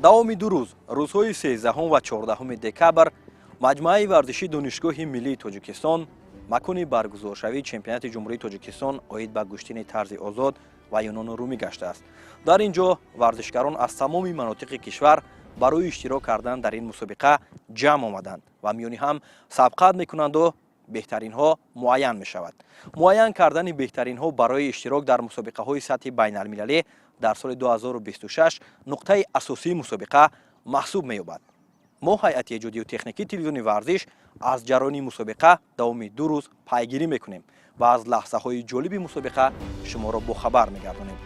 Давоми 2 рӯз, рӯзҳои 13 ва 14 декабр, маҷмӯаи варзишии Донишгоҳи миллии Тоҷикистон макони баргузоршавии чемпионати Ҷумҳурии Тоҷикистон оид ба гӯштини тарзи озод ва юнону румӣ гаштааст. Дар ин ҷо варзишгарон аз тамоми манотиқи кишвар барои иштирок кардан дар ин мусобиқа ҷамъ омаданд ва миёни ҳам сабқат мекунанду беҳтаринҳо муайян мешавад. Муайян кардани беҳтаринҳо барои иштирок дар мусобиқаҳои сатҳи байналмилалӣ дар соли 2026 нуқтаи асосии мусобиқа маҳсуб меёбад. Мо, ҳайати эҷодию техникии телевизиони Варзиш, аз ҷараёни мусобиқа давоми 2 рӯз пайгирӣ мекунем ва аз лаҳзаҳои ҷолиби мусобиқа шуморо бохабар мегардонем.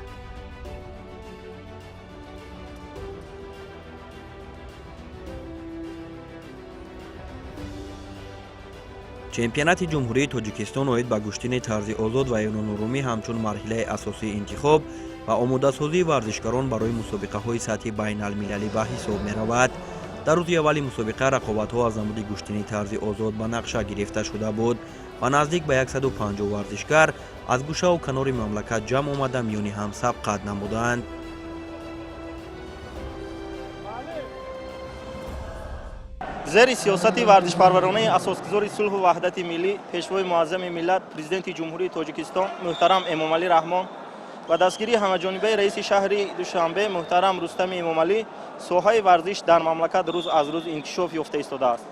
Чемпионати Ҷумҳурии Тоҷикистон оид ба гӯштини тарзи озод ва юнонурумӣ ҳамчун марҳилаи асосии интихоб ва омодасозии варзишгарон барои мусобиқаҳои сатҳи байналмилалӣ ба ҳисоб меравад. Дар рӯзи аввали мусобиқа рақобатҳо аз намуди гӯштини тарзи озод ба нақша гирифта шуда буд ва наздик ба 150 варзишгар аз гӯшаву канори мамлакат ҷамъ омада, миёни ҳам сабқат намуданд. Зери сиёсати варзишпарваронаи асосгузори сулҳу ваҳдати миллӣ, Пешвои муаззами миллат, Президенти Ҷумҳурии Тоҷикистон муҳтарам Эмомалӣ Раҳмон ва дастгирии ҳамаҷонибаи раиси шаҳри Душанбе муҳтарам Рустами Эмомалӣ соҳаи варзиш дар мамлакат рӯз аз рӯз инкишоф ёфта истодааст.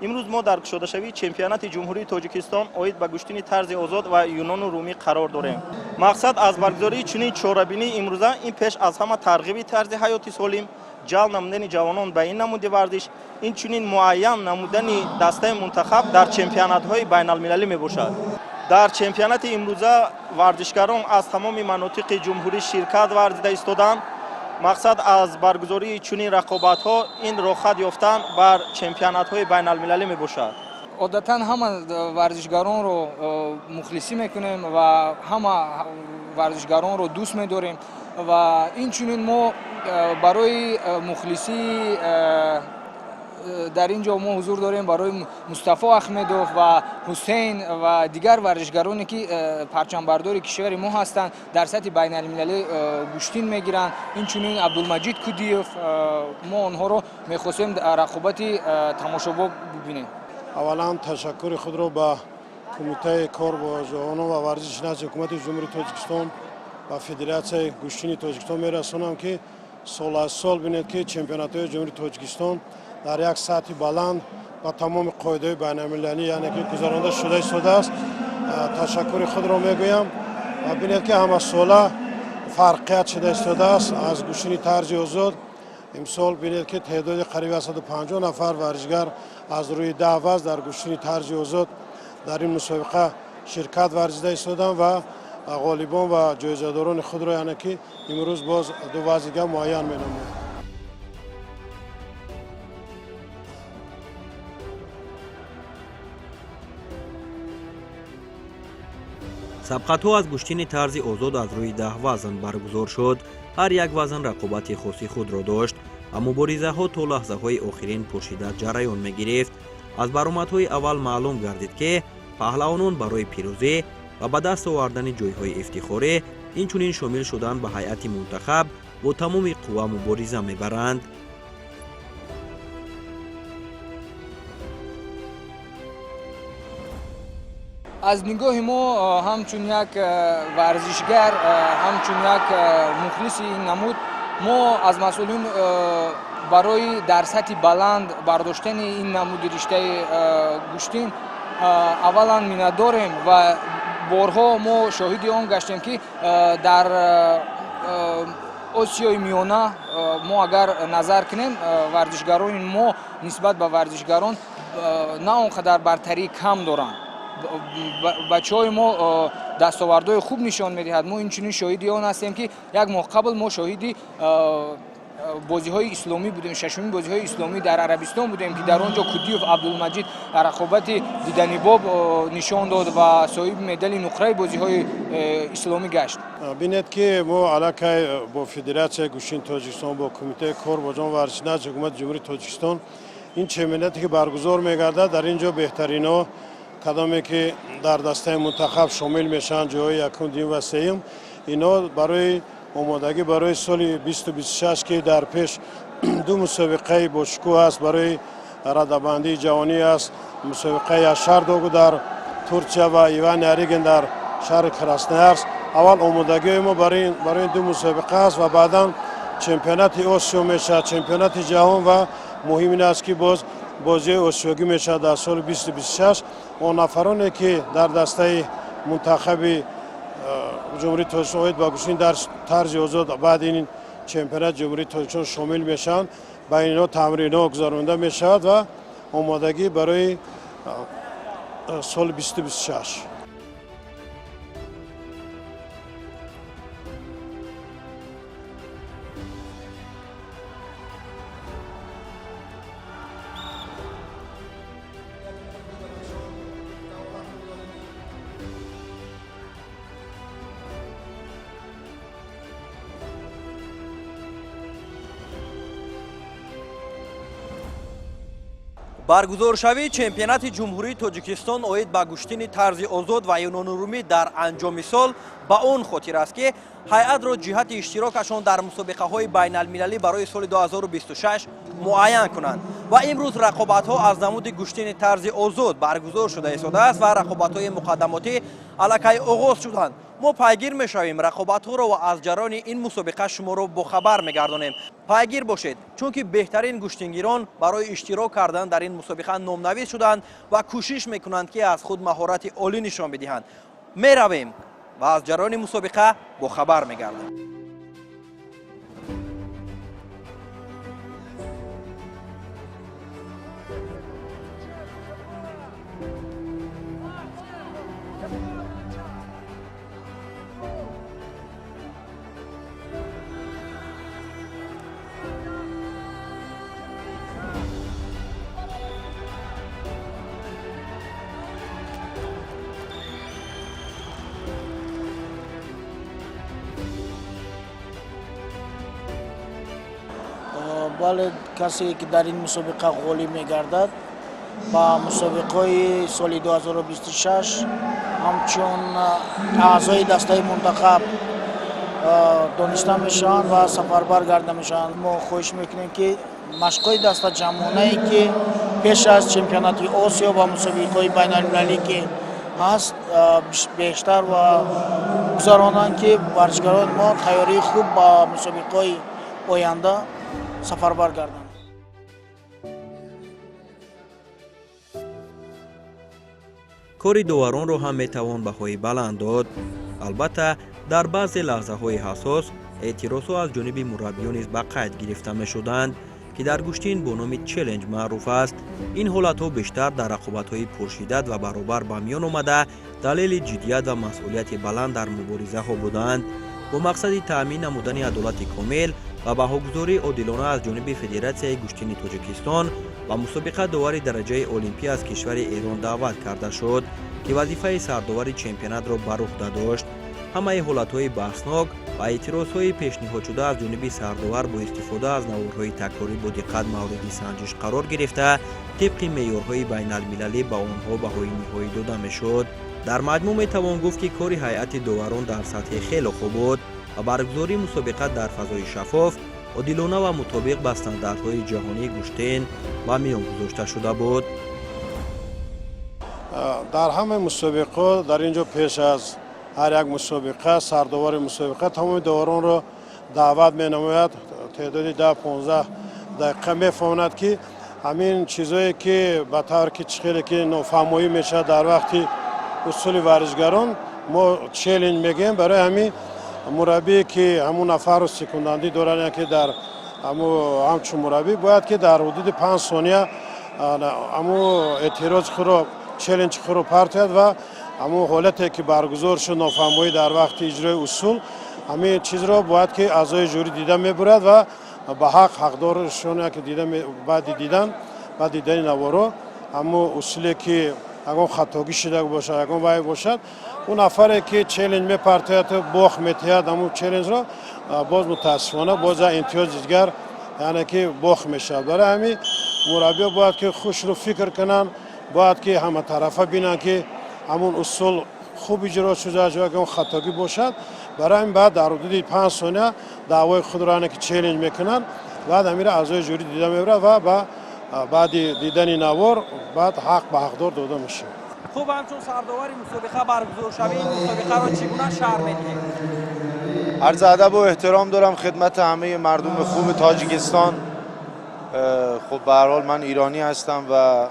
Имрӯз мо дар кушодашавии чемпионати Ҷумҳурии Тоҷикистон оид ба гӯштини тарзи озод ва юнону румӣ қарор дорем. Мақсад аз баргузории чунин чорабинии имрӯза ин пеш аз ҳама тарғиби тарзи ҳаёти солим, ҷалб намудани ҷавонон ба ин намуди варзиш, инчунин муайян намудани дастаи мунтахаб дар чемпионатҳои байналмилалӣ мебошад. Дар чемпионати имрӯза варзишгарон аз тамоми манотиқи ҷумҳурӣ ширкат варзида истоданд. Мақсад аз баргузории чунин рақобатҳо ин роҳхат ёфтан бар чемпионатҳои байналмилалӣ мебошад. Одатан ҳама варзишгаронро мухлисӣ мекунем ва ҳама варзишгаронро дӯст медорем ва инчунин мо барои мухлисии дар ин ҷо мо ҳузур дорем барои Мустафо Ахмедов ва Ҳусейн ва дигар варзишгароне, ки парчамбардори кишвари мо ҳастанд, дар сатҳи байналмилалӣ гӯштин мегиранд, инчунин Абдулмаҷид Кудиев. Мо онҳоро мехостем рақобати тамошобоб бибинем. Аввалан, ташаккури худро ба Кумитаи кор бо ҷавонон ва варзиши назди Ҳукумати Ҷумҳурии Тоҷикистон ва Федератсияи гӯштини Тоҷикистон мерасонам, ки сол аз сол бинед, ки чемпионатҳои Ҷумҳурии Тоҷикистон дар як сатҳи баланд ба тамоми қоидаҳои байналмилалӣ, яъне ки гузаронда шуда истодааст. Ташаккури худро мегӯям ва бинед, ки ҳамасола фарқият шуда истодааст аз гӯштини тарзи озод. Имсол бинед, ки теъдоди қариби 150 нафар варзишгар аз рӯи 10 вазн дар гӯштини тарзи озод дар ин мусобиқа ширкат варзида истоданд ва ғолибон ва ҷоизадорони худро, яъне ки имрӯз боз ду вазни дигар муайян менамояд. Сабқатҳо аз гӯштини тарзи озод аз рӯи 10 вазн баргузор шуд. Ҳар як вазн рақобати хоси худро дошт ва муборизаҳо то лаҳзаҳои охирин пуршиддат ҷараён мегирифт. Аз баромадҳои аввал маълум гардид, ки паҳлавонон барои пирӯзӣ ва ба даст овардани ҷойҳои ифтихорӣ, инчунин шомил шудан ба ҳайати мунтахаб бо тамоми қувва мубориза мебаранд. Аз нигоҳи мо, ҳамчун як варзишгар, ҳамчун як мухлиси ин намуд, мо аз масъулин барои дар сатҳи баланд бардоштани ин намуди риштаи гӯштин аввалан миннатдорем ва борҳо мо шоҳиди он гаштем, ки дар Осиёи Миёна мо агар назар кунем, варзишгарони мо нисбат ба варзишгарон на он қадар бартарии кам доранд. Бачаҳои мо дастовардҳои хуб нишон медиҳад. Мо инчунин шоҳиди он ҳастем, ки як моҳ қабл мо шоҳиди бозиҳои исломӣ будем, шашумин бозиҳои исломӣ дар Арабистон будем, ки дар он ҷо Кудиев Абдулмаҷид рақобати диданибоб нишон дод ва соҳиби медали нуқраи бозиҳои исломӣ гашт. Бинед, ки мо аллакай бо Федератсияи гӯштини Тоҷикистон, бо Кумитаи кор бо ҷавонон варзиш назди Ҳукумати Ҷумҳурии Тоҷикистон ин чемпионате ки баргузор мегардад, дар ин ҷо беҳтаринҳо, кадоме ки дар дастаи мунтахаб шомил мешаванд, ҷойҳои якум, дуюм ва сеюм, инҳо барои Омодагӣ барои соли 2026, ки дар пеш ду мусобиқаи бошукӯҳ аст, барои радабандии ҷаҳонӣ аст, мусобиқаи Яшар Догу дар Турсия ва Иван Яриген дар шаҳри Красноярск. Аввал омодагиҳои мо барои ду мусобиқа аст ва баъдан чемпионати Осиё мешавад, чемпионати ҷаҳон, ва муҳим ин аст, ки боз бозиҳои осиёгӣ мешавад дар соли 2026. Он нафароне, ки дар дастаи мунтахаби Ҷумҳурии Тоҷикистон оид ба гӯштини дар тарзи озод баъди ин чемпионати Ҷумҳурии Тоҷикистон шомил мешаванд, ба инҳо тамринҳо гузаронида мешавад ва омодагӣ барои соли 2026. Баргузоршавии чемпионати Ҷумҳурии Тоҷикистон оид ба гӯштини тарзи озод ва юнонурумӣ дар анҷоми сол ба он хотир аст, ки ҳайатро ҷиҳати иштирокашон дар мусобиқаҳои байналмилалӣ барои соли 2026 муайян кунанд. Ва имрӯз рақобатҳо аз намуди гӯштини тарзи озод баргузор шуда истодааст ва рақобатҳои муқаддамотӣ аллакай оғоз шуданд. Мо пайгир мешавем рақобатҳоро ва аз ҷараёни ин мусобиқа шуморо бохабар мегардонем. Пайгир бошед, чунки беҳтарин гӯштингирон барои иштирок кардан дар ин мусобиқа номнавис шуданд ва кӯшиш мекунанд, ки аз худ маҳорати олӣ нишон бидиҳанд. Меравем ва аз ҷараёни мусобиқа бохабар мегардем. Бале, касе ки дар ин мусобиқа ғолиб мегардад, ба мусобиқаҳои соли 2026 ҳамчун аъзои дастаи мунтахаб дониста мешаванд ва сафарбар гарда мешаванд. Мо хоҳиш мекунем, ки машқҳои дастаҷамъонае, ки пеш аз чемпионати Осиё ва мусобиқаҳои байналмилалӣ ки ҳаст, бештар ва гузаронанд, ки варзишгарони мо тайёрии хуб ба мусобиқаҳои оянда сафарбар гарданд. Кори доваронро ҳам метавон баҳои баланд дод. Албатта, дар баъзе лаҳзаҳои ҳассос эътирозҳо аз ҷониби мураббиён низ ба қайд гирифта мешуданд, ки дар гӯштин бо номи челлендж маъруф аст. Ин ҳолатҳо бештар дар рақобатҳои пуршиддат ва баробар ба миён омада, далели ҷиддият ва масъулияти баланд дар муборизаҳо буданд. Бо мақсади таъмин намудани адолати комил ва баҳогузории одилона аз ҷониби Федератсияи гӯштини Тоҷикистон ба мусобиқа довари дараҷаи олимпӣ аз кишвари Эрон даъват карда шуд, ки вазифаи сардовари чемпионатро бар уҳда дошт. Ҳамаи ҳолатҳои баҳснок ва эътирозҳои пешниҳодшуда аз ҷониби сардовар бо истифода аз наворҳои такрорӣ бо диққат мавриди санҷиш қарор гирифта, тибқи меъёрҳои байналмилалӣ ба онҳо баҳои ниҳоӣ дода мешуд. Дар маҷмӯъ метавон гуфт, ки кори ҳайати доварон дар сатҳи хеле хуб буд ва баргузории мусобиқа дар фазои шаффоф, одилона ва мутобиқ ба стандартҳои ҷаҳонии гӯштин ба миён гузошта шуда буд. Дар ҳамаи мусобиқаҳо, дар ин ҷо пеш аз ҳар як мусобиқа сардовари мусобиқа тамоми доваронро даъват менамояд, теъдоди 10-15 дақиқа мефаҳмонад, ки ҳамин чизое, ки ба тавре ки чӣ хеле ки нофаҳмоӣ мешавад дар вақти усули варзишгарон, мо челлендж мегӯем. Барои ҳамин мураббие, ки ҳамун нафарро секундандӣ дорад, яке дар ҳамчун мураббӣ бояд, ки дар ҳудуди 5 сония ҳамун эътирози худро, челленҷи худро партояд ва ҳамун ҳолате, ки баргузор шуд, нофаҳмоӣ дар вақти иҷрои усул, ҳамин чизро бояд, ки аъзои жюри дида мебурад ва ба ҳақ ҳақдоршон ки дида, баъди дидан, баъд дидани наворо, ҳамун усуле, ки ягон хатогӣ шуда бошад, ягон вай бошад, он нафаре, ки челлендж мепартояд, бох метиҳад ҳамун челленҷро, боз мутаассифона боз як имтиёзи дигар, яъне ки бох мешавад. Барои ҳамин мураббиё бояд, ки хушрӯ фикр кунанд, бояд, ки ҳаматарафа бинанд, ки ҳамун усул Хуб иҷро шудааст ё ягон хатогӣ бошад. Барои ҳамин баъд дар ҳудуди 5 сония даъвои худро ане ки челлендж мекунанд. Баъд ҳамира аъзои жюри дида мебарад ва ба баъди дидани навор баъд ҳақ ба ҳақдор дода мешавад. Хуб, ҳамчун сардовари мусобиқа баргузоршавии ин мусобиқаро чӣ гуна шарҳ медиҳед? عرض ادب و احترام دارم خدمت همه مردم خوب تاجیکستان. خب به هر حال من ایرانی هستم و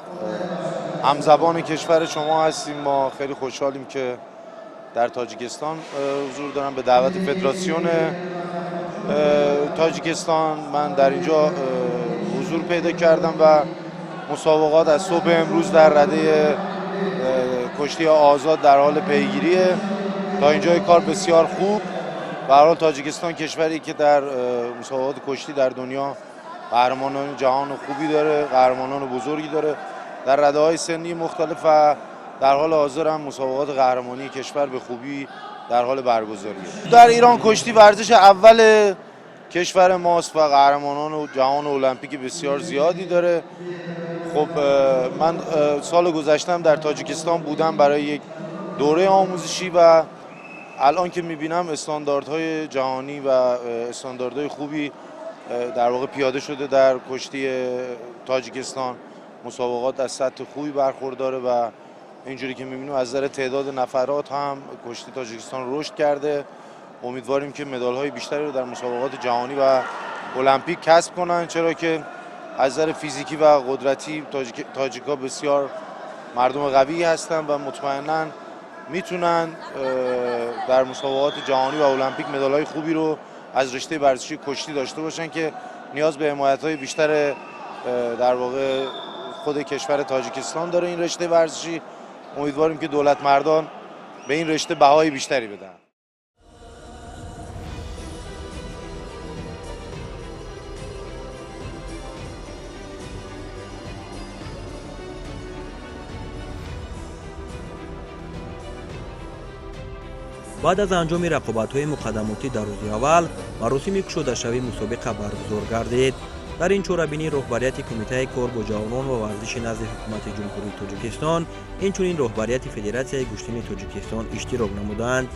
همزبان کشور شما هستیم. ما خیلی خوشحالیم که در تاجیکستان حضور دارم. به دعوت فدراسیون تاجیکستان من در اینجا حضور پیدا کردم و مسابقات از صبح امروز در رده کشتی آزاد در حال پیگیریه. تا اینجای کار بسیار خوب. به هر حال تاجیکستان کشوری که در مسابقات کشتی در دنیا قهرمانان جهان خوبی داره، قهرمانان بزرگی داره در رده های سنی مختلف و در حال حاضر هم مسابقات قهرمانی کشور به خوبی در حال برگزاریه. در ایران کشتی ورزش اول کشور ماست و قهرمانان و جهان و المپیک بسیار زیادی داره. خب من سال گذشتم در تاجیکستان بودم برای یک دوره آموزشی و الان که میبینم استانداردهای جهانی و استانداردهای خوبی در واقع پیاده شده در کشتی تاجیکستان. مسابقات از سطح خوبی برخورداره و اینجوری که میبینیم از نظر تعداد نفرات هم کشتی تاجیکستان رشد کرده. امیدواریم که مدال های بیشتری رو در مسابقات جهانی و المپیک کسب کنن، چرا که از نظر فیزیکی و قدرتی تاجیکا بسیار مردم قوی هستن و مطمئنا میتونن در مسابقات جهانی و المپیک مدال های خوبی رو از رشته ورزشی کشتی داشته باشن که نیاز به حمایت های بیشتر در واقع خود کشور تاجیکستان داره این رشته ورزشی. امیدواریم که دولت مردان به این رشته بهای بیشتری بدن. Баъд аз анҷоми рақобатҳои муқаддамотӣ дар рӯзи аввал маросими кушодашавии мусобиқа баргузор гардид. Дар ин чорабинӣ роҳбарияти Кумитаи кор бо ҷавонон ва варзиши назди Ҳукумати Ҷумҳурии Тоҷикистон, инчунин роҳбарияти Федератсияи гӯштини Тоҷикистон иштирок намуданд.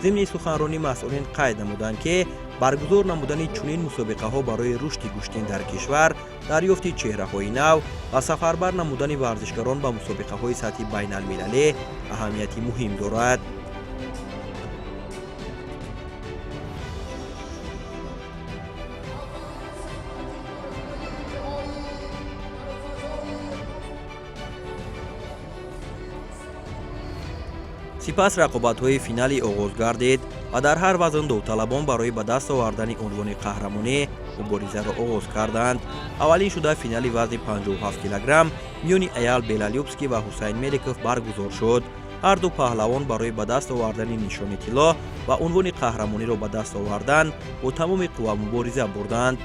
Зимни суханронӣ масъулин қайд намуданд, ки баргузор намудани чунин мусобиқаҳо барои рушди гӯштин дар кишвар, дарёфти чеҳраҳои нав ва сафарбар намудани варзишгарон ба мусобиқаҳои сатҳи байналмилалӣ аҳамияти муҳим дорад. Сипас рақобатҳои финалӣ оғоз гардид ва дар ҳар вазн довталабон барои ба даст овардани унвони қаҳрамонӣ муборизаро оғоз карданд. Аввалин шуда финали вазни 57 килограмм миёни Аял Белалюбский ва Ҳусайн Меликов баргузор шуд. Ҳарду паҳлавон барои ба даст овардани нишони тилло ва унвони қаҳрамониро ба даст овардан бо тамоми қувва мубориза бурданд.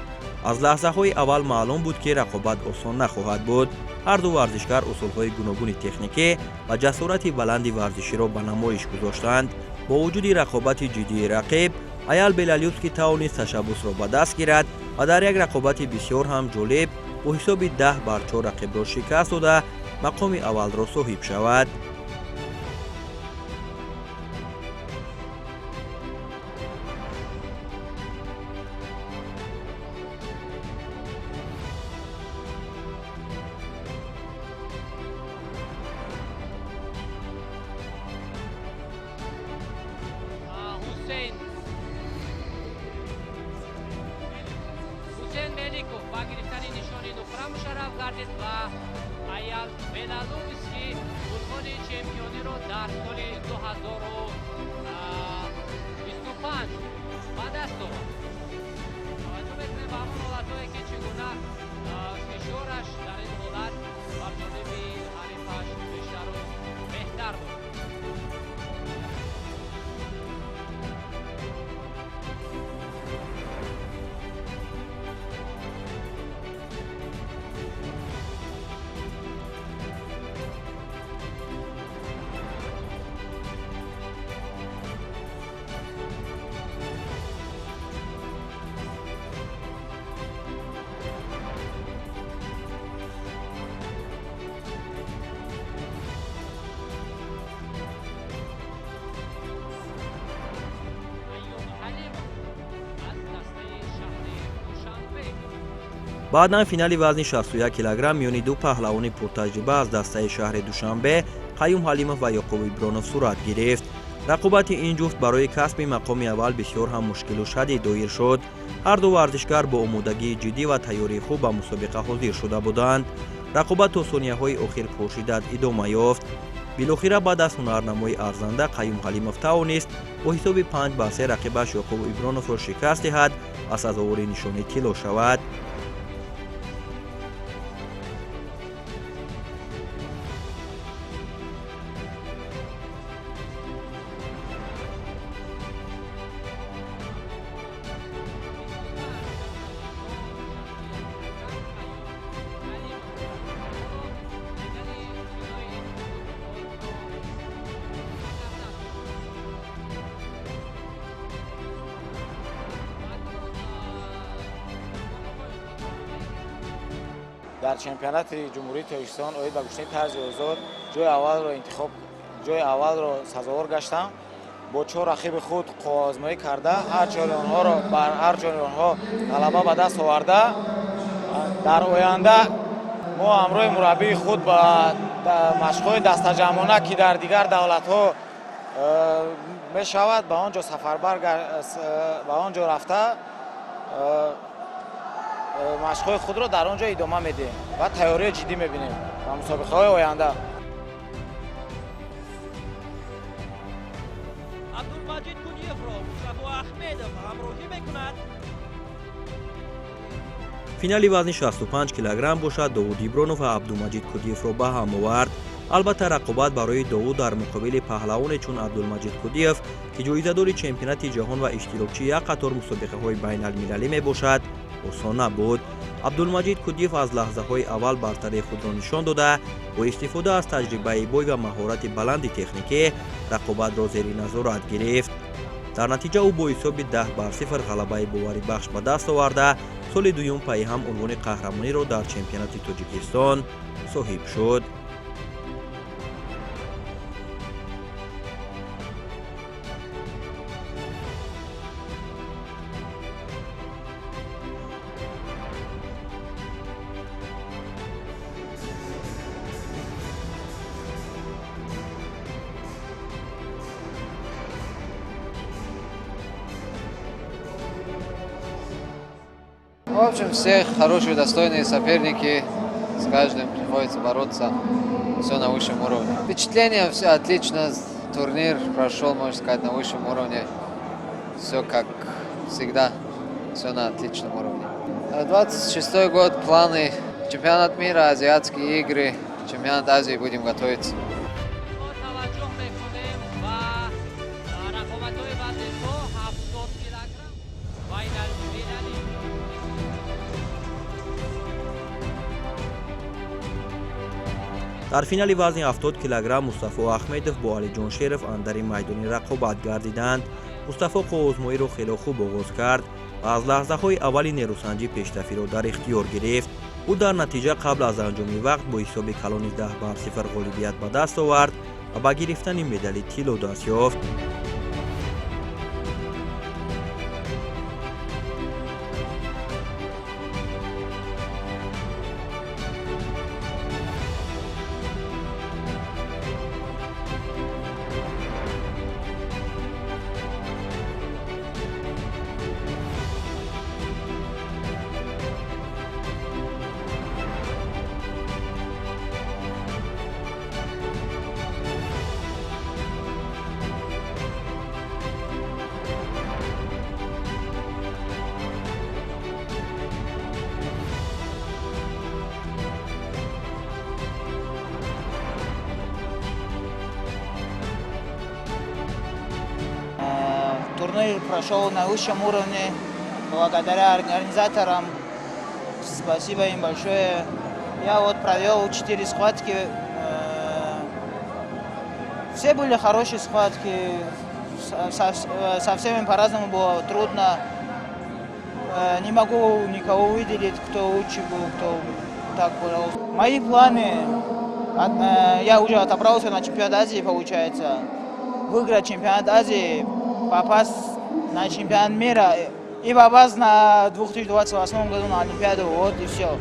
Аз лаҳзаҳои аввал маълум буд, ки рақобат осон нахоҳад буд. Ҳарду варзишгар усулҳои гуногуни техникӣ ва ҷасорати баланди варзиширо ба намоиш гузоштанд. Бо вуҷуди рақобати ҷиддии рақиб, Аял Белалюбский тавонист ташаббусро ба даст гирад ва дар як рақобати бисёр ҳам ҷолиб бо ҳисоби 10 бар 4 рақибро шикаст дода, мақоми аввалро соҳиб шавад. Ҳусейн Меликов ба гирифтани нишони нуқра мушарраф гардид ва Аял Белалубский унвони чемпиониро дар соли 2025 ба даст овард. Таваҷҷӯҳ мекунем ба ҳамон ҳолатҳое, ки чӣ гуна фишораш дар ин ҳолат бар ҷониби ҳарифаш бештару беҳтар буд. Баъдан финали вазни 61 килограмм миёни ду паҳлавони пуртаҷриба аз дастаи шаҳри Душанбе, Қаюм Ҳалимов ва Ёқуб Ибронов сурат гирифт. Рақобати ин ҷуфт барои касби мақоми аввал бисёр ҳам мушкилу шадид доир шуд. Ҳар ду варзишгар бо омодагии ҷиддӣ ва тайёрии хуб ба мусобиқа ҳозир шуда буданд. Рақобат то сонияҳои охир пуршиддат идома ёфт. Билохира баъд аз ҳунарнамои арзанда Қаюм Ҳалимов тавонист бо ҳисоби 5-3 рақибаш Ёқуб Иброновро шикаст диҳад ва сазовори нишони тилло шавад. Дар чемпионати Ҷумҳурии Тоҷикистон оид ба гӯштини тарзи озод ҷои аввалро сазовор гаштам. Бо чор рақиби худ қувваозмоӣ карда, ҳар чори онҳоро бар ҳар чори онҳо ғалаба ба даст оварда. Дар оянда мо ҳамроҳи мураббии худ ба машқҳои дастаҷамъона, ки дар дигар давлатҳо мешавад, ба он ҷо сафарбар, ба он ҷо рафта, машқҳои худро дар он ҷо идома медиҳем ва тайёрии ҷиддӣ мебинем ба мусобиқаҳои оянда. Абдулмаҷид Кудиевро Мустафо Ахмедов ҳамроҳӣ мекунад. Финали вазни 65 килограмм бошад, Довуд Ибронов ва Абдулмаҷид Кудиевро ба ҳам овард. Албатта, рақобат барои Довуд дар муқобили паҳлавоне чун Абдулмаҷид Кудиев, ки ҷоизадори чемпионати ҷаҳон ва иштирокчии як қатор мусобиқаҳои байналмилалӣ мебошад, осон набуд. Абдулмаҷид Кудиев аз лаҳзаҳои аввал бартарии худро нишон дода, бо истифода аз таҷрибаи бой ва маҳорати баланди техникӣ рақобатро зери назорат гирифт. Дар натиҷа ӯ бо ҳисоби 10-0 ғалабаи боварибахш ба даст оварда, соли дуюм пайҳам унвони қаҳрамониро дар чемпионати Тоҷикистон соҳиб шуд. В общем, все хорошие, достойные соперники. С каждым приходится бороться. Все на высшем уровне. Впечатление все отлично. Турнир прошел, можно сказать, на высшем уровне. Все как всегда. Все на отличном уровне. 26-й год, планы. Чемпионат мира, азиатские игры, чемпионат Азии, будем готовиться. Мо таваҷҷӯҳ мекунем ба рақобатҳои вазни то 70 килограмм байналмилалӣ. Дар финали вазни 70 килограмм Мустафо Ахмедов бо Алиҷон Шеров андари майдони рақобат гардиданд. Мустафо қувваозмоиро хело хуб оғоз кард ва аз лаҳзаҳои аввали нерӯсанҷӣ пешрафиро дар ихтиёр гирифт. Ӯ дар натиҷа қабл аз анҷоми вақт бо ҳисоби калони 10-0 ғолибият ба даст овард ва ба гирифтани медали тилло даст ёфт. Турнир прошел на высшем уровне благодаря организаторам. Спасибо им большое. Я вот провел четыре схватки. Все были хорошие схватки. Со всеми по-разному было трудно. Не могу никого выделить, кто лучше был, кто так был. Мои планы, я уже отобрался на чемпионат Азии, получается. Выиграть чемпионат Азии, попасть на чемпионат мира. И попасть на 2028 году на Олимпиаду, вот и все.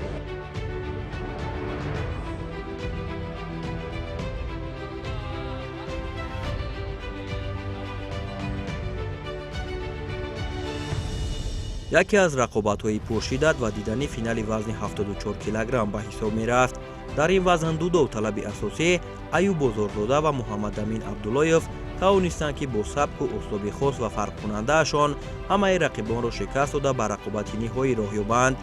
Яке аз рақобатҳои пуршиддат ва дидани финали вазни 74 килограмм ба ҳисоб мерафт. Дар ин вазн ду довталаби асосӣ, Аюб Бозорзода ва Муҳаммадамин Абдуллоев, тавонистанд, ки бо сабку услуби хос ва фарқкунандаашон ҳамаи рақибонро шикаст дода, ба рақобати ниҳоӣ роҳ ёбанд.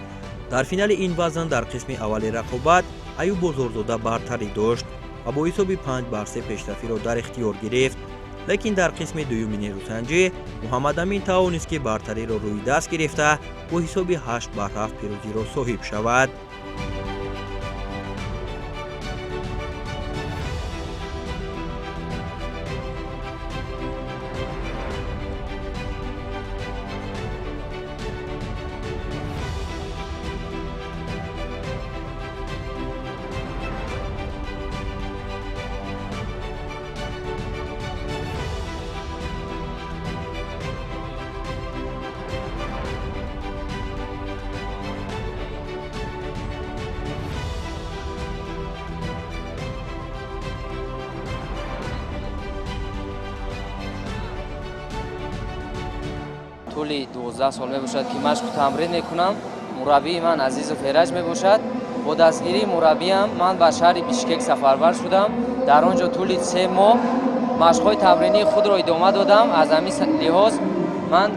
Дар финали ин вазн дар қисми аввали рақобат Аюб Бозорзода бартарӣ дошт ва бо ҳисоби 5 бар 3 пешрафиро дар ихтиёр гирифт, лекин дар қисми дуюми нерӯсанҷӣ Муҳаммадамин тавонист, ки бартариро рӯи даст гирифта, бо ҳисоби 8 бар 7 пирӯзиро соҳиб шавад. Тӯли 12 сол мебошад, ки машқу тамрин мекунам. Мураббии ман Азизов Эраҷ мебошад. Бо дастгирии мураббиам ман ба шаҳри Бишкек сафарбар шудам. Дар он ҷо тӯли 3 моҳ машқҳои тамринии худро идома додам. Аз ҳамин лиҳоз ман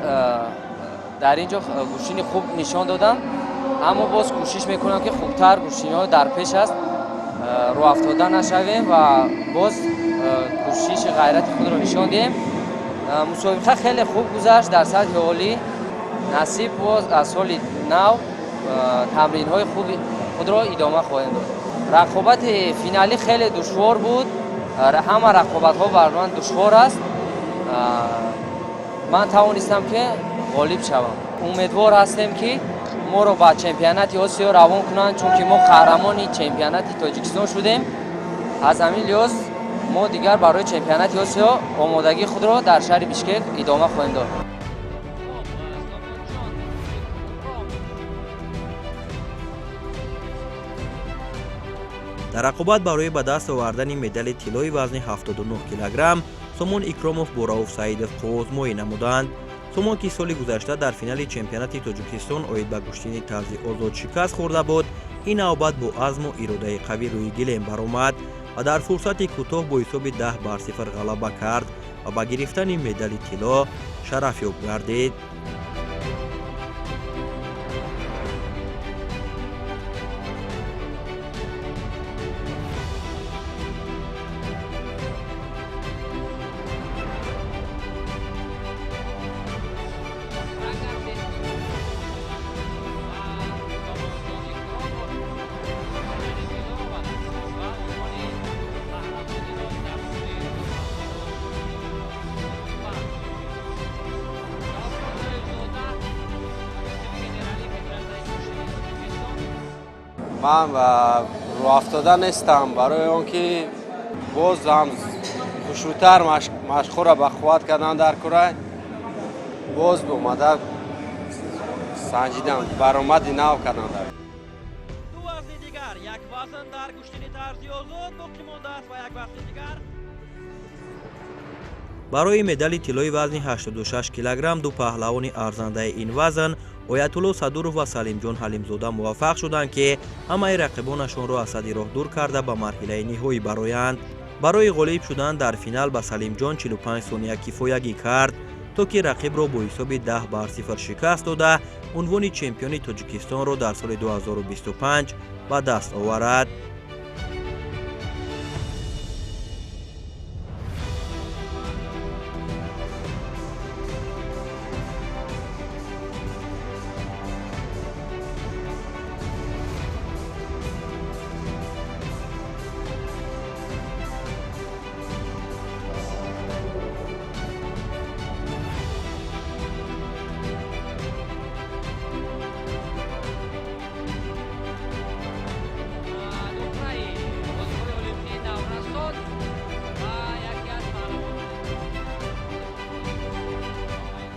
дар ин ҷо гӯштини хуб нишон додам, аммо боз кӯшиш мекунам, ки хубтар гӯштиниҳо дар пеш аст, рӯҳафтода нашавем ва боз кӯшиши ғайрати худро нишон диҳем. Мусобиқа хеле хуб гузашт, дар сатҳи олӣ. Насиб, боз аз соли нав тамринҳои хуби худро идома хоҳем дод. Рақобати финалӣ хеле душвор буд. Ҳама рақобатҳо бар ман душвор аст. Ман тавонистам, ки ғолиб шавам. Умедвор ҳастем, ки моро ба чемпионати Осиё равон кунанд, чунки мо қаҳрамони чемпионати Тоҷикистон шудем. Аз ҳамин лиҳоз мо дигар барои чемпионати Осиё омодагии худро дар шаҳри Бишкек идома хоҳем дод. Хоб, Сомонҷон Икром. Дар рақобат барои ба даст овардани медали тиллои вазни 79 килограмм Сомон Икромов бо Рауф Саидов қувваозмоӣ намуданд. Сомон, ки соли гузашта дар финали чемпионати Тоҷикистон оид ба гӯштини тарзи озод шикаст хӯрда буд, ин навбат бо азму иродаи қавӣ рӯи гилем баромад ва дар фурсати кӯтоҳ бо ҳисоби 10 бар 0 ғалаба кард ва ба гирифтани медали тилло шарафёб гардид. Гардид ва Сомонҷон Икромов медали тиллоро ба даст овард ва унвони қаҳрамониро дар соли 2025. Ҷавобҷон Тоирзода, котиби генералии Федератсияи гӯштини Тоҷикистон. Ман рӯҳафтода нестам, барои он ки боз ҳам хушрӯтар машқҳоро ба қувват кардан дар кора. Боз омада санҷидан, баромади нав кардан дар Ду вазни дигар, як вазн дар гӯштини тарзи озод боқӣ мондааст ва як вазни дигар. Барои медали тиллои вазни 86 килограмм ду паҳлавони арзандаи ин вазн, Оятулло Садуров ва Салимҷон Ҳалимзода, муваффақ шуданд, ки ҳамаи рақибонашонро аз сади роҳ дур карда, ба марҳилаи ниҳоӣ бароянд. Барои ғолиб шудан дар финал ба Салимҷон 45 сония кифоягӣ кард, то ки рақибро бо ҳисоби 10 бар 0 шикаст дода, унвони чемпиони Тоҷикистонро дар соли 2025 ба даст оварад.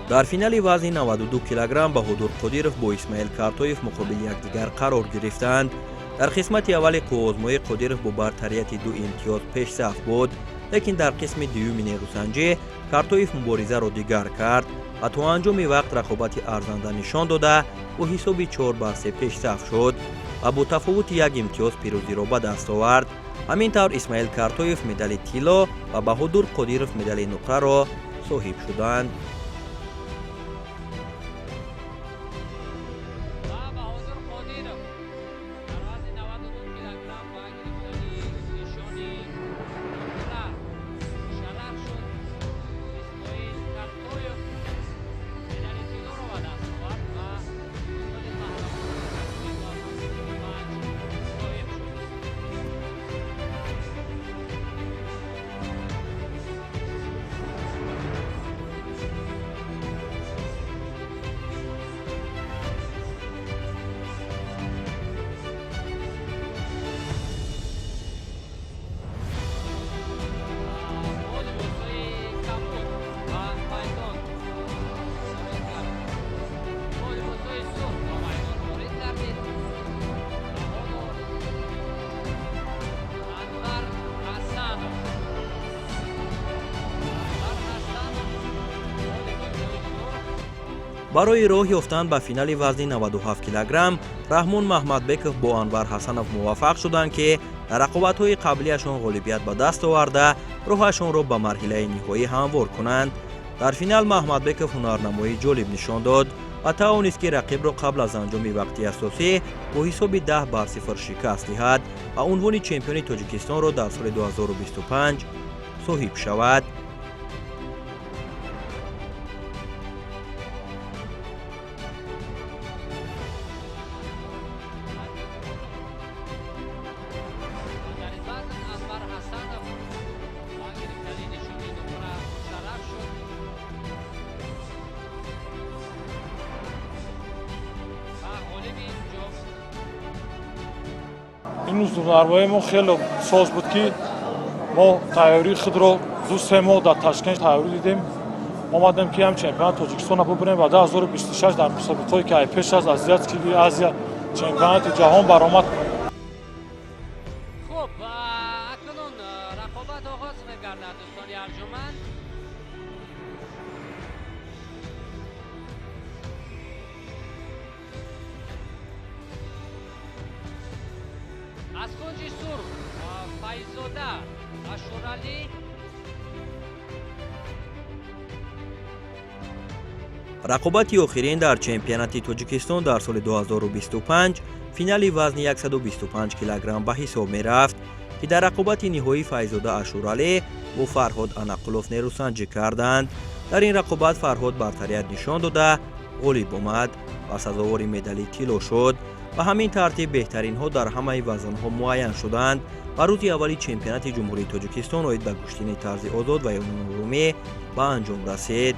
Дар финали вазни 92 килограмм Баҳодур Қодиров бо Исмаил Картоев муқобили якдигар қарор гирифтанд. Дар қисмати аввали қувваозмоӣ Қодиров бо бартарияти 2 имтиёз пешсаф буд, лекин дар қисми дуюми нерӯсанҷӣ Картоев муборизаро дигар кард ва то анҷоми вақт рақобати арзанда нишон дода, бо ҳисоби 4-3 пешсаф шуд ва бо тафовути 1 имтиёз пирӯзиро ба даст овард. Ҳамин тавр Исмаил Картоев медали тилло ва Баҳодур Қодиров медали нуқраро соҳиб шуданд. Барои роҳ ёфтан ба финали вазни 97 килограмм Раҳмон Маҳмадбеков бо Анвар Ҳасанов муваффақ шуданд, ки дар рақобатҳои қаблиашон ғолибият ба даст оварда, роҳашонро ба марҳилаи ниҳоӣ ҳамвор кунанд. Дар финал Маҳмадбеков ҳунарнамоии ҷолиб нишон дод ва тавонист, ки рақибро қабл аз анҷоми вақти асосӣ бо ҳисоби 10-0 шикаст диҳад ва унвони чемпиони Тоҷикистонро дар соли 2025 соҳиб шавад. Имрӯз дунарвои мо хеле соз буд, ки мо тайёрии худро 2-3 моҳ дар Ташкент тайёрӣ дидем. Омадем, ки ҳам чемпионати Тоҷикистонро бубинем ва 2026 дар мусобиқаҳое ки пеш аст, Азиатский, Азия, чемпионати ҷаҳон баромад кунем. Хуб, акнун рақобат оғоз мегардад, дӯстони арҷуманд. Аз кунҷи сурх Файзода Ашуралӣ. Рақобати охирин дар чемпионати Тоҷикистон дар соли 2025 финали вазни 125 килограмм ба ҳисоб мерафт, ки дар рақобати ниҳоӣ Файзода Ашуралӣ бо Фарҳод Анақулов нерӯсанҷӣ карданд. Дар ин рақобат Фарҳод бартарият нишон дода, ғолиб омад ва сазовори медали тилло шуд. Ба ҳамин тартиб беҳтаринҳо дар ҳамаи вазнҳо муайян шуданд ва рӯзи аввали чемпионати Ҷумҳурии Тоҷикистон оид ба гӯштини тарзи озод ва ёнурумӣ ба анҷом расид.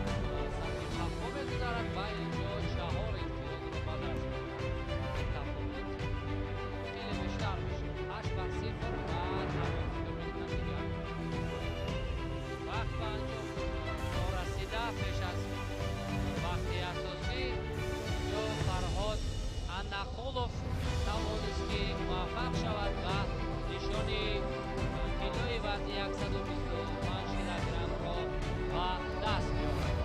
Нишони тиллои вазни 125 килограммро ба даст биёвард.